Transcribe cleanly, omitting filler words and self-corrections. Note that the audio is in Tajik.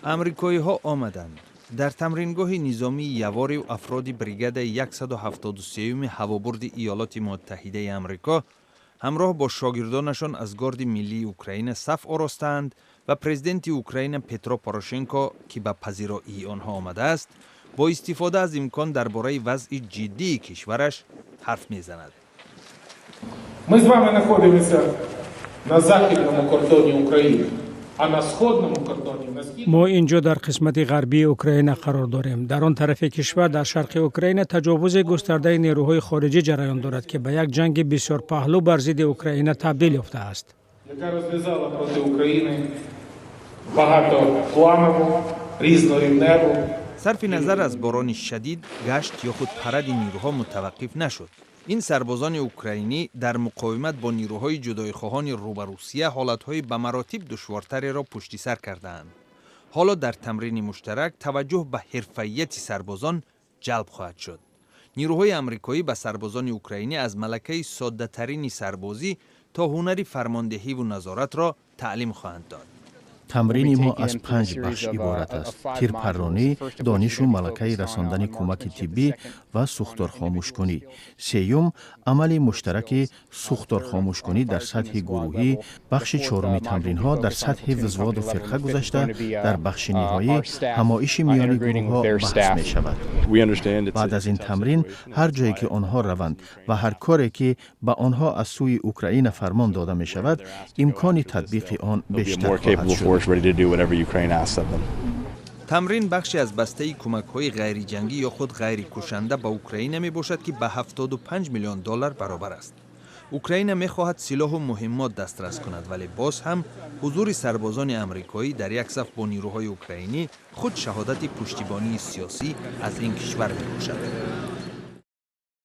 Амрикоиҳо омаданд. Дар тамрингоҳи низомии Яворив афроди бригадаи 173-юми ҳавобурди Иёлоти Муттаҳидаи Амрико ҳамроҳ бо шогирдонашон аз Горди миллии Украина саф оростаанд ва президенти Украина Петро Порошенко, ки ба пазироии онҳо омадааст, бо истифода аз имкон дар бораи вазъи ҷиддии кишвараш ҳарф мезанад. Мы с вами находимся на західному кордоні України, а на сходному кордоні, на східному Мо ин ҷо дар қисмати ғарбии Украина қарор дорем. Дар он тарафи кишвар, дар шарқи Украина, таҷовузи густардаи нерӯҳои хориҷӣ ҷараён дорад, ки ба як ҷанги бисёрпаҳлӯ бар зидди Украина табдил ёфтааст. Яка розв'язала проти України багатопланову, різнорівневу Сарфи назар аз борони шадид, гашт ё худ паради нирӯҳо мутаваққиф нашуд. Ин сарбозони украинӣ дар муқовимат бо нирӯҳои ҷудоихоҳони рӯ ба Русия ҳолатҳои ба маротиб душвортареро пушти сар кардаанд. Ҳоло дар тамрини муштарак таваҷҷӯҳ ба ҳирфаияти сарбозон ҷалб хоҳад шуд. Нирӯҳои амрикоӣ ба сарбозони украинӣ аз малакаи соддатарини сарбозӣ то ҳунари фармондеҳиву назоратро таълим хоҳанд дод. Тамрини мо аз панҷ бахш иборат аст: тирпарронӣ, донишу малакаи расондани кӯмаки тиббӣ ва сӯхторхомӯшкунӣ, сеюм, амали муштараки сӯхторхомӯшкунӣ дар сатҳи гурӯҳӣ. Бахши чоруми тамринҳо дар сатҳи взводу фирқа гузашта, дар бахши ниҳоӣ ҳамоиши миёни гурӯҳҳо баҳс мешавад. Баъд аз ин тамрин, ҳар ҷое ки онҳо раванд ва ҳар коре ки ба онҳо аз сӯи Украина фармон дода мешавад, имкони татбиқи он бештар хоҳад шуд. Тамрин бахше аз бастаи кӯмакҳои ғайриҷангӣ ё худ ғайрикушанда ба Украина мебошад, ки ба 75 миллион доллар баробар аст. Украина мехоҳад силоҳу муҳиммот дастрас кунад, вале боз ҳам ҳузури сарбозони амрикоӣ дар як саф бо нирӯҳои украинӣ худ шаҳодати пуштибонии сиёсӣ аз ин кишвар мебошад.